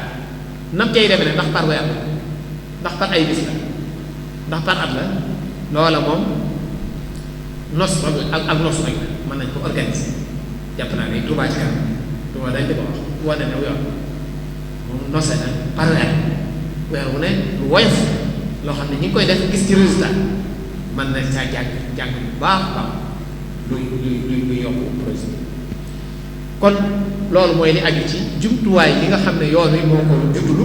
Speaker 2: nam cay defe ne ndax par weer la ndax par ay bis la ndax par at la loola moom nos ak nos rek mën nañ ko organiser jàpp naa ne Touba ci kanam Touba dañ di ko wax wane ne yoon moom nose na par weer wu ne lu woyof loo xam ne ñi ngi koy def gis ci résultat mën na caa jàng bu baax luy yokku projet kon loolu mooy li aju ci jumtuwaay yi nga xam ne yoon wi moo ko juddulu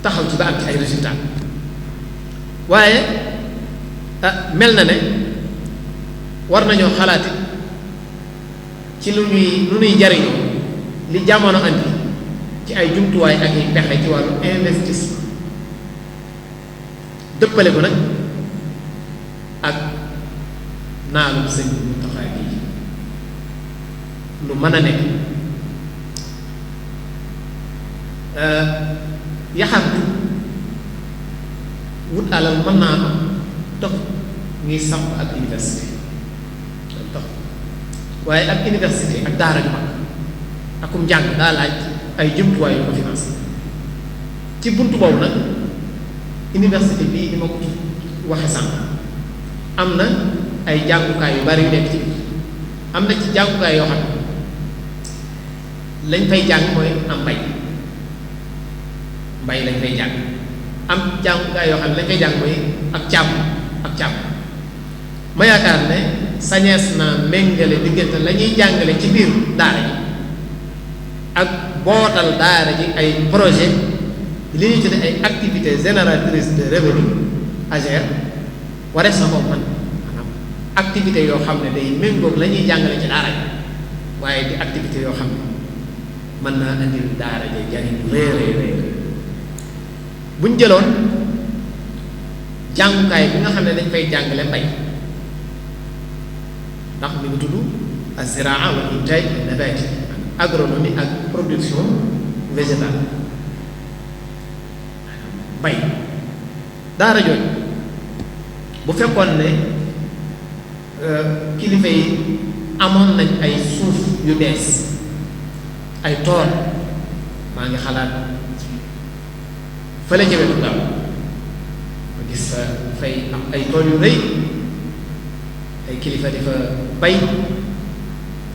Speaker 2: taxaw ci ba am ci ay résultat waaye mel na ne war nañoo xalaat ci lu ñuy jariñoo li jamono andi ci ay jumtuwaay ak yi pexe ci wàllu investissement dëppale ko nag ak naalu sëñ Mountakha yi lu mën a nekk yaxantu wut alal mën naa am tax ñuy samp ak université loolu tax waaye ak université ak daara ju mag akum njàng daa laaj ay jumtuwaay yu ko financé ci buntu boobu nag université bii ni ma ko waxe sànq am na ay jàngukaay yu bari yu nekk ci am na ci jàngukaay yoo xam ne lañ fay jàng mooy am mbay lañ fay jàng am jàngukaay yoo xam ne lañ fay jàng mooy ak càmm ma yaakaar ne sañees na méngale diggante la ñuy jàngale ci biir daara ji ak bootal daara ji ay projet li ñuy tudde ay activités génératrices de revenu AGR warees na ko man maanaam activité yoo xam ne day méngoog la ñuy jàngale ci daara ji waaye di activité yoo xam ne mën naa andil daara ji jariñ réer buñ jëloon jàngukaay bi nga xam ne dañ fay jàngale mbay ndax mi ngi tudd az-ziraa wal intaaj nabati agronomie ak production végétale mbay daara jooju bu fekkoon ne kilifa yi amoon nañ ay suuf yu bees ay tool maa ngi xalaat fële ca wetu gaaw ma gis fay am ay tool yu rëy ay kilifa di fa bay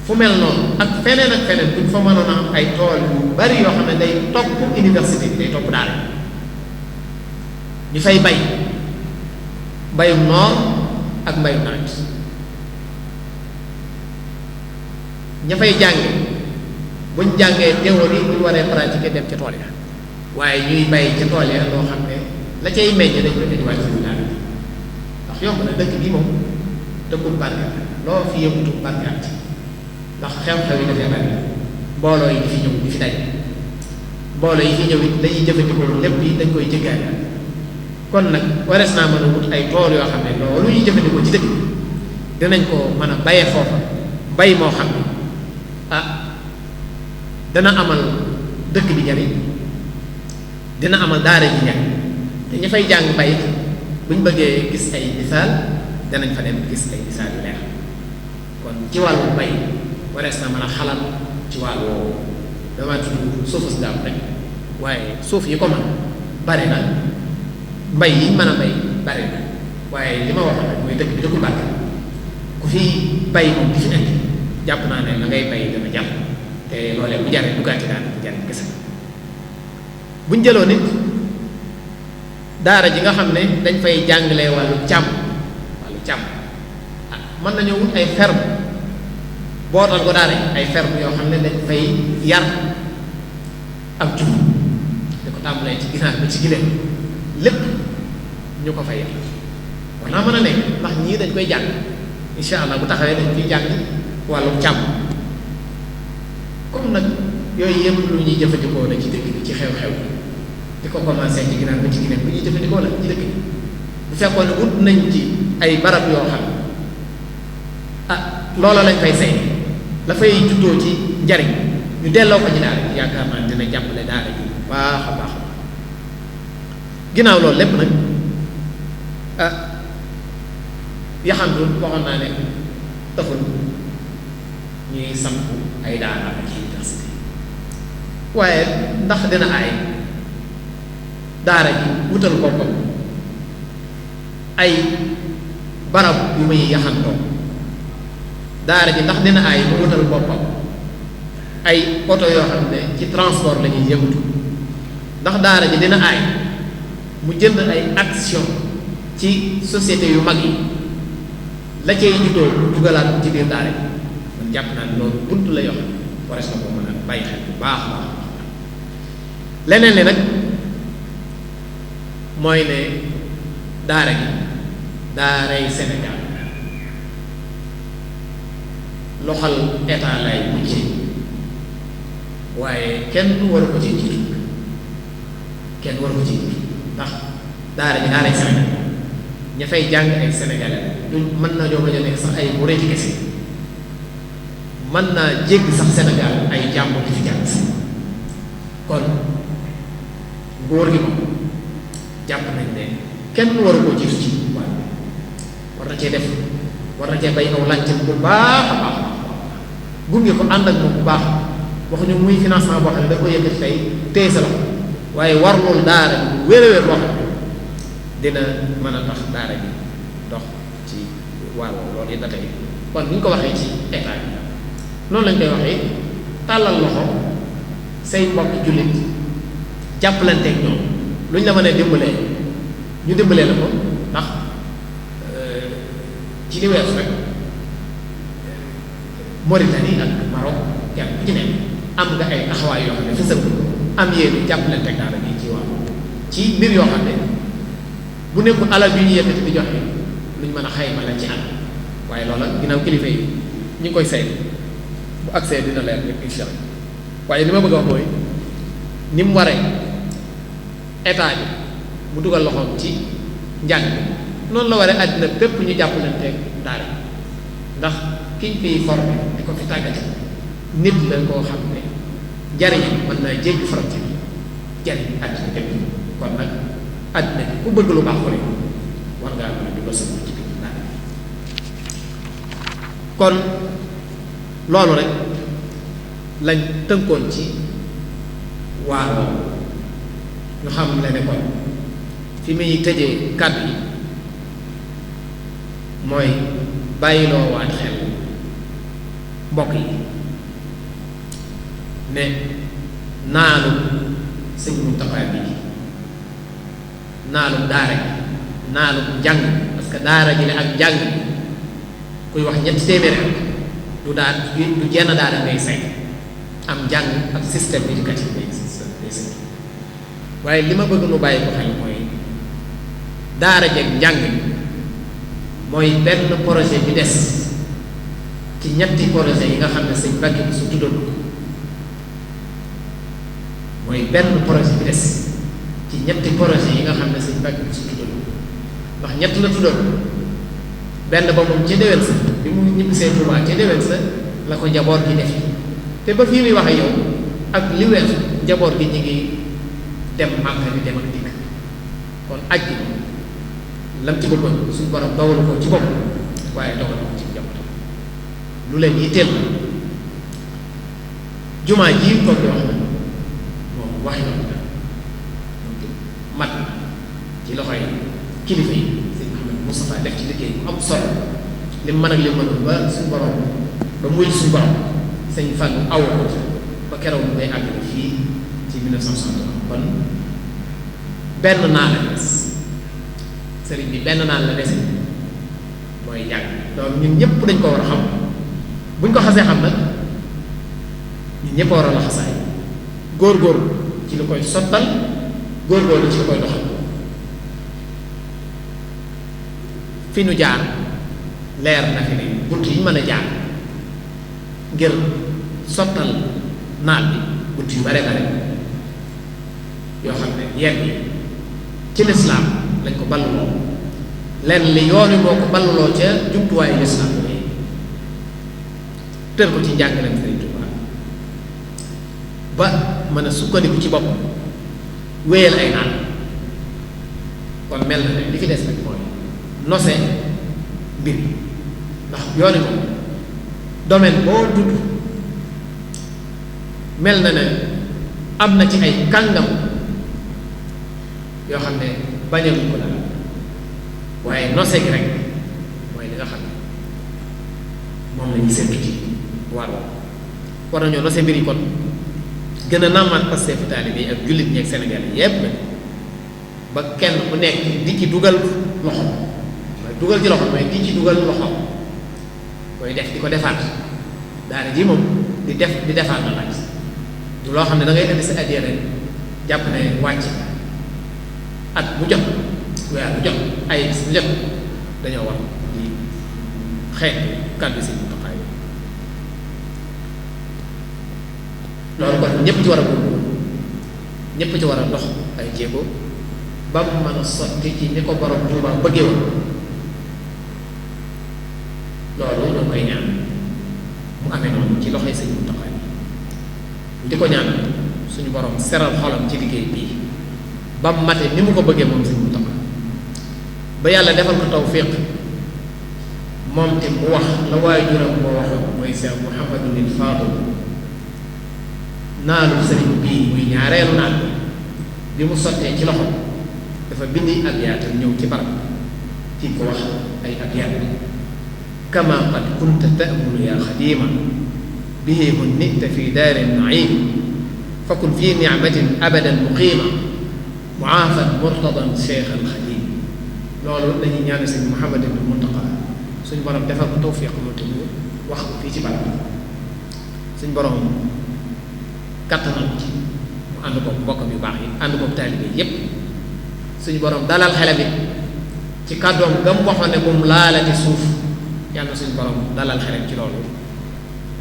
Speaker 2: fu mel noonu ak feneen buñ fa mënoon a am ay tool yu bari yoo xam ne day topp université bi day topp daara ñu fay bay mbayum noor ak mbayum nawet ña fay jànge buñ jàngee théorie buñ waree pratiquer dem ca tool ya waaye ñuy bay ca tool ya loo xam ne la cay meññ dañ ko dañ wàcc ci daara ndax yomb na dëkk bi moom dëkkul barkeat loo fi yëngutu barkeat ndax xew-xew yi dafay bari mbooloo yi di fi ñëw di fi daj mbooloo yi fi ñëw it dañuy jëfandikoo lépp yi dañ koy jëggaay kon nag warees naa mën a wut ay tool yoo xam ne loolu ñuy jëfandikoo ci dëkk bi dinañ ko mën a bayee foofa bay moo xam ne dana amal dëkk bi njariñ dina amal daara ji njariñ te ña fay jàng bay buñ bëggee gis ay misaal danañ fa dem gis ay misaal yu leer kon ci wàllu bay warees na mën a xalaat ci wàllu woowu dama tudd suufu si rek waaye suuf yi ko man bari na mbay yi mën a bay bari na waaye li ma wax rek mooy dëkk bi dëkku barke ku fi bay moom di fi nekk jàpp naa ne la ngay bay dana jàpp te loolee bu jaree duggaati daal bu jaree kese buñ jëloo nit daara ji nga xam ne dañ fay jàngalee wàllu càmm mën nañoo wut ay ferme bootal ko daara ay ferme yoo xam ne dañ fay yar ak jur di ko tàmbalee ci ginaar ba ci giléem lépp ñu ko fay yar war naa mën a nekk ndax ñii dañ koy jàng insha allah bu taxawee dañ fiy jàng wàllu càmm comme nag yooyu yëpp lu ñuy jëfandikoo la ci dëkk bi ci xew-xew di ko commencé ci ginaar ba ci giléem lu ñuy jëfandikoo la ci dëkk bi bu fekkoon ne wut nañ ci ay barab yoo xam loola lañ fay say la fay juddoo ci njariñ ñu delloo ko ci daara ji yaakaar naa dina jàppale daara ji baax a baax ginnaaw loolu lépp nag yaxantu waxoon naa ne taxul ñuy samp ay daara ak université waaye ndax dina aay daara ji wutal boppam ay barab yu muy yaxantoo daara ji ndax dina aay mu wutal boppam ay oto yoo xam ne ci transport la ñuy yëngatu ndax daara ji dina aay mu jënd ay action ci société yu mag yi la cay juddoo dugalaat ci biir daara ji man jàpp naa ne loolu bunt la yoo xam ne warees na ko mën a bàyyi xel bu baax baax leneen li nag mooy ne daara gi daaray Sénégal loxal état lay mujjee waaye kenn waru ko ci jiitu ndax daara ji daaray Sénégal ña fay jàng ay sénégalais duñ mën na ñoo bañ a nekk sax ay bu rëy kese mën naa jéggi sax Sénégal ay jàmbur di fi jàng si kon góor gi moom jàpp nañ ne kenn waru koo jiitu ci waaye war na cee def war na cee bay aw laajte bu baax a baax gunge ko ànd ak moom bu baax waxuñu muy financement boo xam ne da ko yëkkati tey téye sa loxo waaye war loolu daara ji wér-wér boo xam ne dina mën a tax daara ji dox ci waaw loolu it ba tey kon ni ñu ko waxee ci état bi noonu lañ koy waxee tàllal loxo say mbokk jullit jàppalanteeg ñoom lu ñu la mën a dimbalee ñu dimbalee la ko ndax ci li weesu rek Mauritanie ak Maroc kenn ku ci nekk am nga ay taxawaay yoo xam ne fësal am yéen jàppalanteeg daara ji ci waaw ci mbir yoo xam ne bu nekkul alal bi ñu yëkkati di joxe luñ mën a xayma la ci at waaye loola ginnaaw kilifa yi ñu ngi koy saytu bu accès dina leer rek incha allah waaye li ma bëgg a wax mooy ni mu waree état bi mu dugal loxoom ci njàng bi noonu la waree àddina bépp ñu jàppalanteeg daara ndax kiñ fiy formé di ko fi tàggati nit la koo xam ne jariñam mën naa jéggi frontière yi jariñ àddina bépp kon nag àddina bi ku bëgg lu baax ko rek war ngaa mën a dugal sa ci biir daara kon loolu rek lañ tënkoon ci waar ñu xam ne kon fi muy tëjee kàddu yi mooy bàyyiloo waat xel mbokk yi ne naalu sëñ Muntaxa bi naalu daara ji naalu njàng parce que daara ji ne ak njàng kuy wax ñetti téeméer du jenn daara ngay sayt am njàng ak système éducatif day sayt waaye li ma bëgg nu bàyyi ko xel mooy daara jeeg njàng mooy benn projet bi des ci ñetti projet yi nga xam ne sëñ Mbàkke bi su tuddoon mooy benn projet bi des ci ñetti projet yi nga xam ne sëñ Mbàkke bi su tuddoon ndax ñett la tuddoon benn ba moom ca déwén sa bi mu ñibbisee Tuubaa ca déwén sa la ko njaboot gi def te ba fii muy waxe yow ak li weesu njaboot gi ñu ngi dem Màkka di dem ak dikk kon aj gi lam ci bëggoon suñu borom dogalu ko ci bopp waaye dogal ko ci njabootam lu leen yitteel la jumaa ji toog di wax na moom waxi na mat ci loxoy kilifa yi sëñ Ahmed Moustapha def ci liggéey bu am solo li mën ak li mënul ba suñu borom ba muy suñu borom sëñ Fallou aw ko ba keroog mu ngay àgg fii ci 1960 kon benn naa la des sëriñ bi benn naan la dese mooy yàgg donc ñun ñëpp dañ ko war a xam buñ ko xasee xam nag ñun ñëpp war a laxasaay góor-góor ci lu koy sottal góor-góor ci lu koy doxal fi nu jaar leer na fi ne bunt yi mën a jaar ngir sottal naal bi bunt yu bare bare yoo xam ne yenn yi ci lislaam lañ ko balluloo lenn li yoon wi moo ko balluloo ca jumtuwaayu lislaam yi tër ko ci njàngaleem Sëriñ Tuubaa ba mën a sukkandiku ci bopp wéyal ay naan kon mel na ne li fi des nag mooy nose mbir ndax yoon wi moom domaine boo dudd mel na ne am na ci ay kàngam yoo xam ne bañaluñ ko dara waaye nose gi rek mooy li nga xam ne moom la ñuy seetlu ci war nañoo nose mbir yi kon gën a nàmmaat Pastef taalibe bi ak jullit ñi ak Sénégal yi yépp ba kenn ku nekk di ci dugal loxo mooy dugal ci loxo mooy di ci dugal loxo mooy def di ko defaat daara ji moom di defaat la laaj du loo xam ne da ngay indi sa addiya rek jàpp ne wàcc at bu jot weer bu jot ay bis bu jot dañoo war di xeet kàddu si Muntaxa loolu kon ñëpp ci war a góorgóorlu ñëpp ci war a dox ay jéego ba mu mën a sotti ci ni ko borom Tuubaa bëggee woon loolu ñoo koy ñaan mu amee noonu ci loxoy Sëñ Muntaxa di ko ñaan suñu borom seral xolam ci liggéey bii ba mu mate ni mu ko bëggee moom Sëriñ Muntaxa ba yàlla defal ko tawfiq moom te mu wax la waajuram moo waxoon mooy Seex Muhammadul Faadil naalu sëriñ bii muy ñaareelu naan bi mu sottee ci loxo dafa bindi abyaatam ñëw ci barab ci ko wax ay abyaat kama qad kunta ta'mulu ya xadima bihi hunnita fi daarin naim fakun fi nicmatin abadan muqima muaafan murtadan cheikh alxadim loolu dañuy ñaan sëñ Muhammad ibn Muntaqa suñ borom defal ko tawfiq mu te mu wax ko fii ci barab suñ borom kattanal ci mu ànd koog mbokkam yu baax yi ànd koog taalibe yépp suñu borom dalal xelam it ci kàddoom gam waxoon ne bu mu laalati suuf yàlla suñu borom dalal xelam ci loolu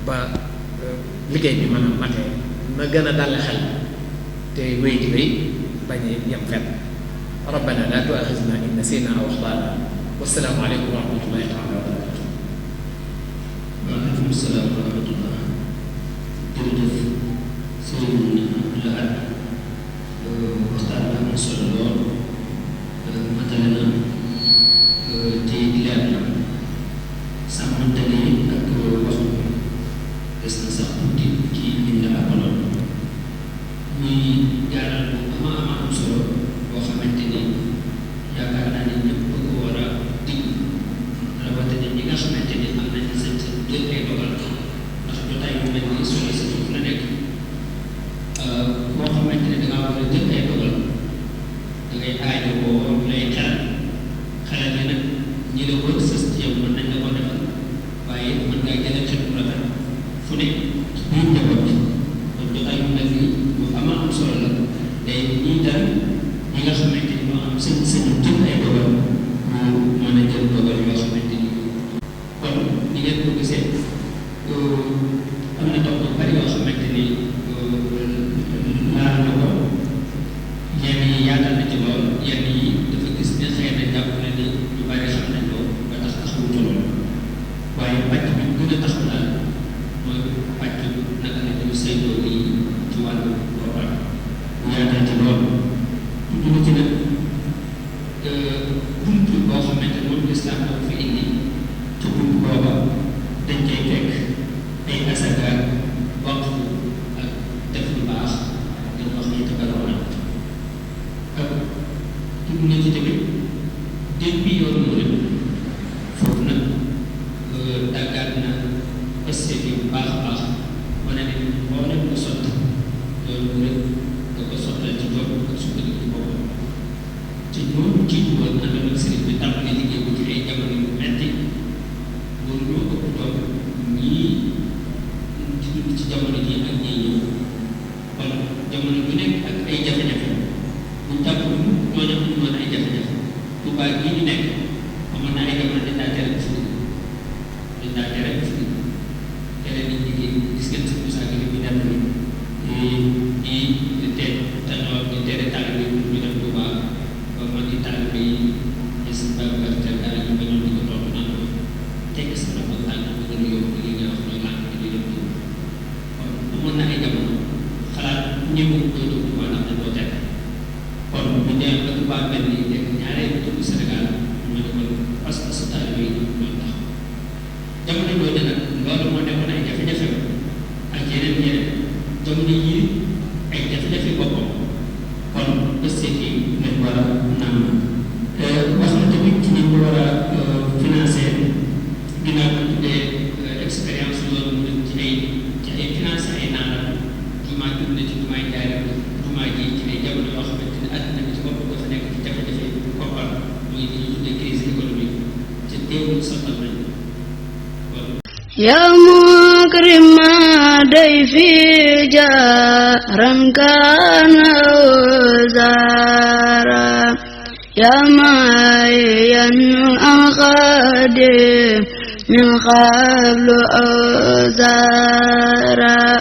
Speaker 2: ba liggéey bi mën a matee na gën a dal xel te wéy di wéy bañ a yem fenn rabbana la tu'akhizna in nasina aw akhtana wassalaamu aleykum wa rahmatullahi taala wa barakatuh.
Speaker 3: waaleykum salaam wa rahmatullah. jërëjëf sëriñ Lahad waxtaan bi am na solo lool matale na te leer na sàmmante ne ak wax des na sax tuuti ci liñ la abaloon muy jaaral bu ama am solo boo xamante ni yaakaar naa ne ñëpp ko war a digg rawatina ñi nga xamante ni am nañ seen jël ay dogal ndax jotaay yu mel ni solo si foofu la nekk boo xamante ne dangaa war a jël ay dogal da ngay aajo boo lay xelal yi nag ñi la wër sës ci yow mën nañ la ko defal waaye mën ngaa jëlee xel bu rafet fu ne ci biir njaboot bi kon jotaay yu mel nii lu ama am solo la day ñii dal ñi nga xamante ni moo am seen jël ay dogal mu mën a jël dogal yoo xamante ni kon ni ngeen ko gisee am na topp yu bari yoo xamante ni laal na ko yenn yi yaatal na ci lool yenn yi dafa gis ne xëy na jàpp na ni ñu bari xam nañ ko ba tax taxawutu lool waaye pàcc bi gën a taxaw daal mooy pàcc naka la ñu saytoo yi ci wàllu boppam yaatal ci lool tudd na ci nag bunt boo xamante moom lislaam moo fi indi ci bunt booba dañ koy fekk ay asagaar waqfu ak def lu baax dañ wax ni tabaroona ak tudd na ci tamit depuis yoonu murid foofu nag dàggaat na SCP bu baax a baax wane ne boo nekk lu sotti yoonu murid nga ko sottal ci bopp ak sukkandiku ci boppam ci ñoom jiitu woon àndoon ak sëriñ bi tàmbali liggéey bu ci ay jamono yu metti loolu ñoo ëpp doom ñii ci dund ci jamono ji ak ñii ñëw kon jamono bu nekk ak ay jafe-jafe bu jàpp ñoo ñëpp ñu mën ay jafe-jafe Tuubaa gii ñu nekk amoon na ay jamono dañ daa tere fi dañ daa tere fi tere nit ñi gis ngeen si Moussa Gueye bi dem ni di teel tañoo di tere taalibe yi ñu dem Tuubaa ba man di taalibe yi gis Babacar Tel dara ñu bañoon di ko tontu naan ko tekk sa loxo tànk bu gën a yóbbu li nga wax ñoo lànk di dem Tuubaa kon amoon na ay jamono xalaat ñëw koy dugg Tuubaa ndax dañ koo tere kon bu dee ba Tuubaa mel ni nekk ñaareel dugg Sénégal ñu ne kon parce que sa taalibe yi ñoo tax jamono jooju nag loolu moo nekkoon ay jafe-jafe ak yeneen jamono yii ay jafe-jafe boppam kon SCT lañ war a nam wax na tamit ci ñu war a financer ginnaaw ko tuddee expérience loolu mu dem ci ay financer ay naanam jumaa jub na ci jumaay jaaree jumaa ji ci ay jamono yoo xamante ne àddina bi ci bopp dafa nekk ci jafe-jafe koppar muy li ñuy tuddee crise économique ci teewul sottal nañ
Speaker 1: يا مكرم ضيفي جارا كان وزارا يا معين الأخادم من قبل أوزارا